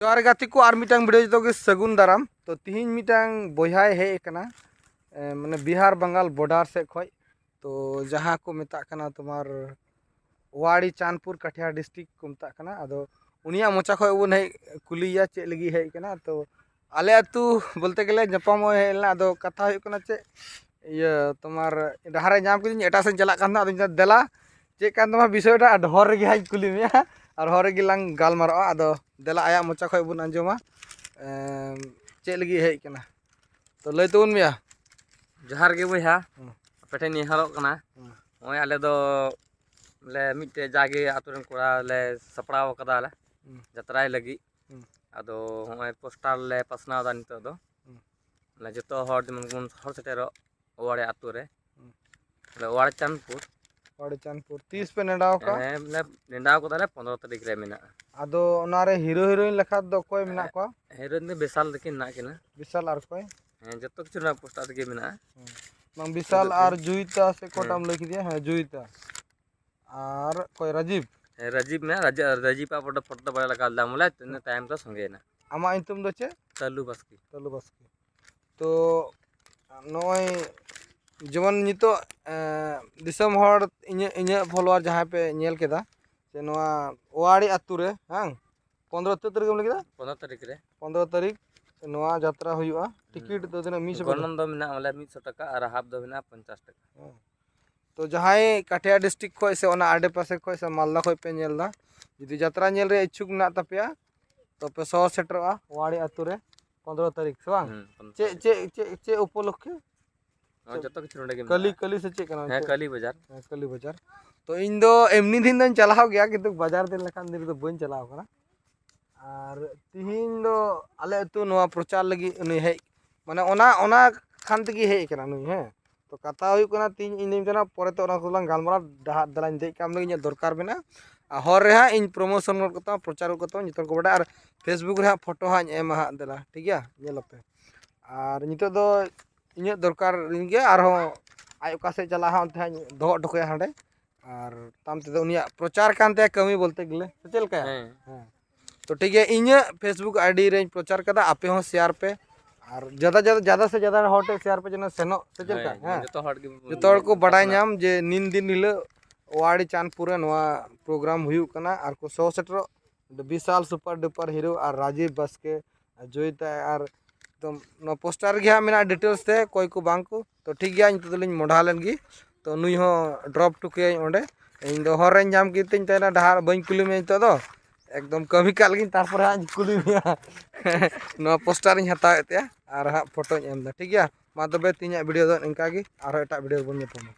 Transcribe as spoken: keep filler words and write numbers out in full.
ᱡᱚᱦᱟᱨ ᱜᱟᱛᱮ ᱠᱚ, ᱟᱨ ᱢᱤᱫᱴᱟᱝ video ᱡᱚᱛᱚ ᱜᱮ ᱥᱟᱹᱜᱩᱱ ᱫᱟᱨᱟᱢ᱾ ᱛᱚ ᱛᱤᱦᱤᱧ ᱢᱤᱫᱴᱟᱝ ᱵᱚᱭᱦᱟᱭ ᱦᱮᱡ ᱟᱠᱟᱱᱟ, ᱮ, ᱢᱟᱱᱮ ᱵᱤᱦᱟᱨ ᱵᱟᱝᱜᱟᱞ border ᱥᱮᱫ ᱠᱷᱚᱡ᱾ ᱛᱚ ᱡᱟᱦᱟᱸ ᱠᱚ ᱢᱮᱛᱟᱜ ᱠᱟᱱᱟ ᱛᱳᱢᱟᱨ ᱣᱟᱲᱤ ᱪᱟᱸᱫᱽᱯᱩᱨ, ᱠᱟᱴᱷᱤᱭᱟᱨ district ᱠᱚ ᱢᱮᱛᱟᱜ ᱠᱟᱱᱟ᱾ ᱟᱫᱚ ᱩᱱᱤᱭᱟᱜ ᱢᱚᱪᱟ ᱠᱷᱚᱡ ᱵᱚᱱ ᱦᱮᱡ ᱠᱩᱞᱤᱭᱮᱭᱟ ᱪᱮᱫ ᱞᱟᱹᱜᱤᱫ ᱦᱮᱡ ᱠᱟᱱᱟ᱾ ᱛᱚ ᱟᱞᱮ ᱟᱹᱛᱩ ᱵᱚᱞᱛᱮ ᱜᱮᱞᱮ ᱧᱟᱯᱟᱢᱚᱜ ᱦᱮᱡ ᱞᱮᱱᱟ᱾ ᱟᱫᱚ ᱠᱟᱛᱷᱟ ᱦᱩᱭᱩᱜ ᱠᱟᱱᱟ ᱪᱮᱫ, ᱤᱭᱟᱹ ᱛᱳᱢᱟᱨ ᱰᱟᱦᱟᱨ ᱨᱮ ᱧᱟᱢ ᱠᱤᱫᱤᱧ, ᱮᱴᱟᱜ ᱥᱮᱫ ᱪᱟᱞᱟᱜ ᱠᱟᱱ ᱛᱟᱦᱮᱸᱫ᱾ ᱟᱫᱚᱧ ᱢᱮᱱᱫᱟ, "ᱫᱮᱞᱟ, ᱪᱮᱫ ᱠᱟᱱ ᱛᱟᱢᱟ ᱵᱤᱥᱚᱭᱴᱟ?" ᱟᱨ ᱦᱚᱨ ᱨᱮᱜᱮ ᱦᱟᱸᱜ ᱤᱧ ᱠᱩᱞᱤ ᱢᱮᱭᱟ, ᱟᱨ ᱦᱚᱨ ᱨᱮᱜᱮ ᱞᱟᱝ ᱜᱟᱞᱢᱟᱨᱟᱜᱼᱟ᱾ ᱟᱫᱚ ᱫᱮᱞᱟ, ᱟᱭᱟᱜ ᱢᱚᱪᱟ ᱠᱷᱚᱡ ᱵᱚᱱ ᱟᱸᱡᱚᱢᱟ, ᱮᱢ, ᱪᱮᱫ ᱞᱟᱹᱜᱤᱫ ᱦᱮᱡ ᱠᱟᱱᱟ᱾ ᱛᱚ ᱞᱟᱹᱭ ᱛᱟᱵᱚᱱ ᱢᱮᱭᱟ᱾ ᱡᱚᱦᱟᱨ ᱜᱮ ᱵᱚᱭᱦᱟ᱾ ᱦᱩᱸ᱾ ᱟᱯᱮ ᱴᱷᱮᱱ ᱱᱮᱦᱚᱨᱚᱜ ᱠᱟᱱᱟ᱾ ᱦᱩᱸ᱾ ᱱᱚᱜᱼᱚᱭ ᱟᱞᱮ ᱫᱚ ᱞᱮ ᱢᱤᱫᱴᱮᱡ ᱡᱟᱜᱮ ᱟᱛᱳ ᱨᱮᱱ ᱠᱚᱲᱟ ᱞᱮ ᱥᱟᱯᱲᱟᱣ ᱠᱟᱫᱟ ᱞᱮ ᱦᱩᱸ᱾ ᱡᱟᱛᱨᱟᱭ ᱞᱟᱹᱜᱤᱫ᱾ ᱦᱩᱸ᱾ ᱟᱫᱚ ᱦᱚᱸᱜᱼᱚᱭ poster ᱞᱮ ᱯᱟᱥᱱᱟᱣ ᱮᱫᱟ ᱱᱤᱛᱚᱜ ᱫᱚ᱾ ᱦᱩᱸ᱾ ᱢᱟᱱᱮ ᱡᱚᱛᱚ ᱦᱚᱲ ᱡᱮᱢᱚᱱ ᱵᱚᱱ ᱦᱚᱲ ᱥᱮᱴᱮᱨᱚᱜ ᱳᱣᱟᱲᱮ ᱟᱛᱳ ᱨᱮ᱾ ᱦᱩᱸ᱾ ᱵᱚᱞᱮ ᱳᱣᱟᱲᱮ ᱪᱟᱸᱫᱽᱯᱩᱨ᱾ ᱳᱣᱟᱲᱮ ᱪᱟᱸᱫᱽᱯᱩᱨ᱾ ᱛᱤᱥ ᱯᱮ ᱱᱮᱰᱟᱣ ᱟᱠᱟᱫ? ᱦᱮᱸ, ᱵᱚᱞᱮ ᱱᱮᱰᱟᱣ ᱠᱟᱫᱟᱞᱮ ᱯᱚᱱᱨᱚ ᱛᱟᱹᱨᱤᱠᱷ ᱨᱮ ᱢᱮᱱᱟᱜᱼᱟ᱾ ᱟᱫᱚ ᱚᱱᱟᱨᱮ hero heroine ᱞᱮᱠᱟ ᱫᱚ ᱚᱠᱚᱭ ᱢᱮᱱᱟᱜ ᱠᱚᱣᱟ? Heroine ᱫᱚ ᱵᱤᱥᱟᱞ ᱛᱟᱹᱠᱤᱱ ᱢᱮᱱᱟᱜ ᱠᱤᱱᱟ᱾ ᱵᱤᱥᱟᱞ ᱟᱨ ᱚᱠᱚᱭ? ᱦᱮᱸ, ᱡᱚᱛᱚ ᱠᱤᱪᱷᱩ ᱱᱚᱣᱟ poster ᱨᱮᱜᱮ ᱢᱮᱱᱟᱜᱼᱟ᱾ ᱦᱩᱸ᱾ ᱵᱟᱝ, ᱵᱤᱥᱟᱞ ᱟᱨ ᱡᱩᱦᱤᱛᱟ ᱥᱮ ᱚᱠᱚᱭᱴᱟᱜ ᱮᱢ ᱞᱟᱹᱭ ᱠᱮᱫᱮᱭᱟ? ᱦᱮᱸ, ᱡᱩᱦᱤᱛᱟ᱾ ᱟᱨ ᱚᱠᱚᱭ, ᱨᱟᱡᱤᱵᱽ? ᱦᱮᱸ, ᱨᱟᱡᱤᱵᱽ ᱢᱮᱱᱟᱭᱟ᱾ ᱨᱟᱡᱤ-, ᱨᱟᱡᱤᱵᱽ ᱟᱜ ᱯᱷᱳᱴᱳ, ᱯᱷᱳᱴᱳ ᱫᱚ ᱵᱟᱞᱮ ᱞᱟᱜᱟᱣ ᱞᱮᱫᱟ, ᱵᱚᱞᱮ ᱤᱱᱟᱹ ᱛᱟᱭᱚᱢ ᱫᱚ ᱥᱚᱸᱜᱮᱭᱮᱱᱟ᱾ ᱟᱢᱟᱜ ᱧᱩᱛᱩᱢ ᱫᱚ ᱪᱮᱫ? ᱠᱟᱹᱞᱩ ᱵᱟᱥᱠᱮ᱾ ᱠᱟᱹᱞᱩ ᱵᱟᱥᱠᱮ᱾ ᱛᱚ ᱱᱚᱜᱼᱚᱭ ᱡᱮᱢᱚᱱ ᱱᱤᱛᱚᱜ, ᱮᱸ, ᱫᱤᱥᱚᱢ ᱦᱚᱲ, ᱤᱧᱟᱹᱜ, ᱤᱧᱟᱹᱜ follower ᱡᱟᱦᱟᱸᱭ ᱯᱮ ᱧᱮᱞ ᱠᱮᱫᱟ, ᱡᱮ ᱱᱚᱣᱟ ᱳᱣᱟᱲᱤ ᱟᱛᱳ ᱨᱮ, ᱦᱮᱸ, ᱯᱚᱱᱨᱚ ᱛᱟᱹᱨᱤᱠᱷ ᱨᱮᱜᱮᱢ ᱞᱟᱹᱭ ᱠᱮᱫᱟ? ᱯᱚᱱᱨᱚ ᱛᱟᱹᱨᱤᱠᱷ ᱨᱮ᱾ ᱯᱚᱱᱨᱚ ᱛᱟᱹᱨᱤᱠᱷ ᱱᱚᱣᱟ ᱡᱟᱛᱨᱟ ᱦᱩᱭᱩᱜᱼᱟ᱾ ᱦᱩᱸ᱾ ᱴᱤᱠᱤᱴ ᱫᱚ ᱛᱤᱱᱟᱹᱜ? ᱢᱤᱫᱥᱚ ᱯᱚᱧᱪᱟᱥ? ᱜᱚᱱᱚᱝ ᱫᱚ ᱢᱮᱱᱟᱜᱼᱟ, ᱵᱚᱞᱮ, ᱢᱤᱫᱥᱚ ᱴᱟᱠᱟ ᱟᱨ half ᱫᱚ ᱢᱮᱱᱟᱜᱼᱟ ᱯᱚᱧᱪᱟᱥ ᱴᱟᱠᱟ᱾ ᱦᱮᱸ᱾ ᱛᱚ ᱡᱟᱦᱟᱸᱭ ᱠᱟᱴᱷᱤᱭᱟ district ᱠᱷᱚᱡ ᱥᱮ ᱚᱱᱟ ᱟᱰᱮ ᱯᱟᱥᱮ ᱠᱷᱚᱡ ᱥᱮ ᱢᱟᱞᱫᱟ ᱠᱷᱚᱡ ᱯᱮ ᱧᱮᱞ ᱮᱫᱟ, ᱡᱩᱫᱤ ᱡᱟᱛᱨᱟ ᱧᱮᱞ ᱨᱮᱭᱟᱜ ᱤᱪᱪᱷᱩᱠ ᱢᱮᱱᱟᱜ ᱛᱟᱯᱮᱭᱟ, ᱛᱚ ᱯᱮ ᱥᱚᱦᱚᱨ ᱥᱮᱴᱮᱨᱚᱜᱼᱟ ᱳᱣᱟᱲᱤ ᱟᱛᱳ ᱨᱮ ᱯᱚᱱᱨᱚ ᱛᱟᱹᱨᱤᱠᱷ ᱥᱮ ᱵᱟᱝ? ᱦᱩᱸ, ᱯᱚᱱᱨᱚ ᱪᱮᱫ, ᱛᱟᱹᱨᱤᱠᱷ᱾ ᱪᱮᱫ, ᱪᱮᱫ, ᱪᱮᱫ ᱩᱯᱚᱞᱚᱠᱠᱷᱮ? ᱱᱚᱜᱼᱚᱭ ᱡᱚᱛᱚ ᱠᱤᱪᱷᱩ ᱱᱚᱸᱰᱮ ᱜᱮ ᱠᱟᱹᱞᱤ, ᱢᱮᱱᱟᱜᱼᱟ᱾ ᱠᱟᱹᱞᱤ ᱥᱮ ᱪᱮᱫ ᱠᱟᱱᱟ? ᱦᱮᱸ, ᱪᱮᱫ? ᱠᱟᱹᱞᱤ ᱵᱟᱡᱟᱨ᱾ ᱦᱮᱸ, ᱠᱟᱹᱞᱤ ᱵᱟᱡᱟᱨ᱾ ᱛᱚ ᱤᱧ ᱫᱚ ᱮᱢᱱᱤ ᱫᱤᱱ ᱫᱚᱧ ᱪᱟᱞᱟᱣ ᱜᱮᱭᱟ, ᱠᱤᱱᱛᱩ ᱵᱟᱡᱟᱨ ᱫᱤᱱ ᱞᱮᱠᱟᱱ ᱫᱤᱱ ᱨᱮᱫᱚ ᱵᱟᱹᱧ ᱪᱟᱞᱟᱣ ᱠᱟᱱᱟ᱾ ᱟᱨ ᱛᱤᱦᱤᱧ ᱫᱚ ᱟᱞᱮ ᱟᱹᱛᱩ ᱱᱚᱣᱟ ᱯᱨᱚᱪᱟᱨ ᱞᱟᱹᱜᱤᱫ ᱩᱱᱤ ᱦᱮᱡ, ᱢᱟᱱᱮ ᱚᱱᱟ, ᱚᱱᱟ ᱠᱷᱟᱱ ᱛᱮᱜᱮ ᱦᱮᱡ ᱠᱟᱱᱟ ᱱᱩᱭ, ᱦᱮᱸ᱾ ᱛᱚ ᱠᱟᱛᱷᱟ ᱦᱩᱭᱩᱜ ᱠᱟᱱᱟ, ᱛᱤᱦᱤᱧ ᱤᱧ ᱫᱩᱧ ᱢᱮᱛᱟᱢᱟ, ᱯᱚᱨᱮ ᱛᱮ ᱚᱱᱟ ᱠᱚᱫᱚ ᱞᱟᱝ ᱜᱟᱞᱢᱟᱨᱟᱣ, ᱰᱟᱦᱟᱨ ᱫᱮᱞᱟᱧ ᱫᱮᱡ ᱠᱟᱜ ᱢᱮ, ᱤᱧᱟᱹᱜ ᱫᱚᱨᱠᱟᱨ ᱢᱮᱱᱟᱜᱼᱟ᱾ ᱟᱨ ᱦᱚᱨ ᱨᱮ ᱦᱟᱸᱜ ᱤᱧ promotion ᱜᱚᱫ ᱠᱟᱛᱟᱢᱟ, ᱯᱨᱚᱪᱟᱨ ᱜᱚᱫ ᱠᱟᱛᱟᱢᱟ, ᱡᱚᱛᱚ ᱦᱚᱲ ᱠᱚ ᱵᱟᱰᱟᱭᱟ᱾ ᱟᱨ Facebook ᱨᱮ ᱦᱟᱸᱜ ᱯᱷᱳᱴᱳ ᱦᱟᱸᱜ ᱤᱧ ᱮᱢᱟ ᱦᱟᱸᱜ, ᱫᱮᱞᱟ, ᱴᱷᱤᱠ ᱜᱮᱭᱟ, ᱧᱮᱞ ᱟᱯᱮ᱾ ᱟᱨ ᱱᱤᱛᱚᱜ ᱫᱚ ᱤᱧᱟᱹᱜ ᱫᱚᱨᱠᱟᱨ ᱤᱧ ᱜᱮ, ᱟᱨᱦᱚᱸ ᱟᱡ ᱚᱠᱟ ᱥᱮᱫ ᱪᱟᱞᱟᱜᱼᱟ ᱦᱟᱸᱜ, ᱚᱱᱛᱮ ᱦᱟᱸᱜ ᱤᱧ ᱫᱚᱦᱚ ᱦᱚᱴᱚ ᱠᱟᱭᱟ ᱦᱟᱸᱰᱮ᱾ ᱟᱨ ᱛᱟᱭᱚᱢ ᱛᱮᱫᱚ ᱩᱱᱤᱭᱟᱜ ᱯᱨᱚᱪᱟᱨ ᱠᱟᱱ ᱛᱟᱭᱟ ᱠᱟᱹᱢᱤ ᱵᱚᱞᱛᱮ ᱜᱮᱞᱮ, ᱥᱮ ᱪᱮᱫ ᱞᱮᱠᱟ? ᱦᱮᱸ᱾ ᱦᱮᱸ᱾ ᱛᱚ ᱴᱷᱤᱠ ᱜᱮᱭᱟ, ᱤᱧᱟᱹᱜ Facebook ID ᱨᱮᱧ ᱯᱨᱚᱪᱟᱨ ᱠᱟᱫᱟ, ᱟᱯᱮ ᱦᱚᱸ ᱥᱮᱭᱟᱨ ᱯᱮ᱾ ᱟᱨ ᱡᱟᱫᱟ ᱡᱟᱫᱟ ᱡᱟᱫᱟ ᱥᱮ ᱡᱟᱫᱟ ᱦᱚᱲ ᱴᱷᱮᱱ ᱥᱮᱭᱟᱨ ᱯᱮ, ᱡᱮᱱᱚ ᱥᱮᱱᱚᱜ ᱥᱮ ᱪᱮᱫ ᱞᱮᱠᱟ? ᱦᱮᱸ, ᱦᱮᱸ, ᱡᱚᱛᱚ ᱦᱚᱲ ᱜᱮ ᱡᱚᱛᱚ ᱦᱚᱲ ᱠᱚ ᱵᱟᱰᱟᱭ ᱯᱟᱥᱱᱟᱜ᱾ ᱧᱟᱢ ᱡᱮ ᱱᱤᱱ ᱫᱤᱱ ᱦᱤᱞᱳᱜ ᱳᱣᱟᱲᱤ ᱪᱟᱸᱫᱽᱯᱩᱨ ᱨᱮ ᱱᱚᱣᱟ ᱯᱨᱳᱜᱨᱟᱢ ᱦᱩᱭᱩᱜ ᱠᱟᱱᱟ ᱟᱨ ᱠᱚ ᱥᱚᱦᱚ ᱥᱮᱴᱮᱨᱚᱜ ᱵᱤᱥᱟᱞ ᱥᱩᱯᱟᱨ ᱰᱩᱯᱟᱨ ᱦᱤᱨᱳ ᱟᱨ ᱨᱟᱡᱤᱵ ᱵᱟᱥᱠᱮ ᱟᱨ ᱡᱚᱭᱤᱛᱟ ᱟᱨ ᱮᱠᱫᱚᱢ ᱱᱚᱣᱟ ᱯᱳᱥᱴᱟᱨ ᱨᱮᱜᱮ ᱦᱟᱸᱜ ᱢᱮᱱᱟᱜᱼᱟ ᱰᱤᱴᱮᱞᱥ ᱛᱮ ᱚᱠᱚᱭ ᱠᱚ ᱵᱟᱝ ᱠᱚ᱾ ᱛᱚ ᱴᱷᱤᱠ ᱜᱮᱭᱟ, ᱱᱤᱛᱚᱜ ᱫᱚᱞᱤᱧ ᱢᱚᱰᱷᱟ ᱞᱮᱱ ᱜᱮ᱾ ᱛᱚ ᱱᱩᱭ ᱦᱚᱸ ᱰᱨᱚᱯ ᱦᱚᱴᱚ ᱠᱟᱹᱭᱟᱹᱧ ᱚᱸᱰᱮ᱾ ᱤᱧ ᱫᱚ ᱦᱚᱨ ᱨᱮᱧ ᱧᱟᱢ ᱠᱮᱫᱮᱛᱤᱧ ᱛᱟᱦᱮᱱᱟ, ᱰᱟᱦᱟᱨ ᱵᱟᱹᱧ ᱠᱩᱞᱤ ᱢᱮᱭᱟ ᱱᱤᱛᱚᱜ ᱫᱚ, ᱮᱠᱫᱚᱢ ᱠᱟᱹᱢᱤ ᱠᱟᱜ ᱞᱮᱜᱤᱧ, ᱛᱟᱨᱯᱚᱨᱮ ᱦᱟᱸᱜ ᱤᱧ ᱠᱩᱞᱤ ᱢᱮᱭᱟ᱾ ᱱᱚᱣᱟ ᱯᱳᱥᱴᱟᱨ ᱤᱧ ᱦᱟᱛᱟᱣᱮᱫ ᱛᱟᱭᱟ ᱟᱨ ᱦᱟᱸᱜ ᱯᱷᱳᱴᱳᱧ ᱮᱢ ᱮᱫᱟ᱾ ᱴᱷᱤᱠ ᱜᱮᱭᱟ, ᱢᱟ ᱛᱚᱵᱮ ᱛᱮᱦᱮᱧᱟᱜ ᱵᱷᱤᱰᱤᱭᱳ ᱫᱚ ᱱᱤᱝᱠᱟ ᱜᱮ, ᱟᱨᱦᱚᱸ ᱮᱴᱟᱜ ᱵᱷᱤᱰᱤᱭᱳ ᱨᱮᱵᱚᱱ ᱧᱟᱯᱟᱢᱟ᱾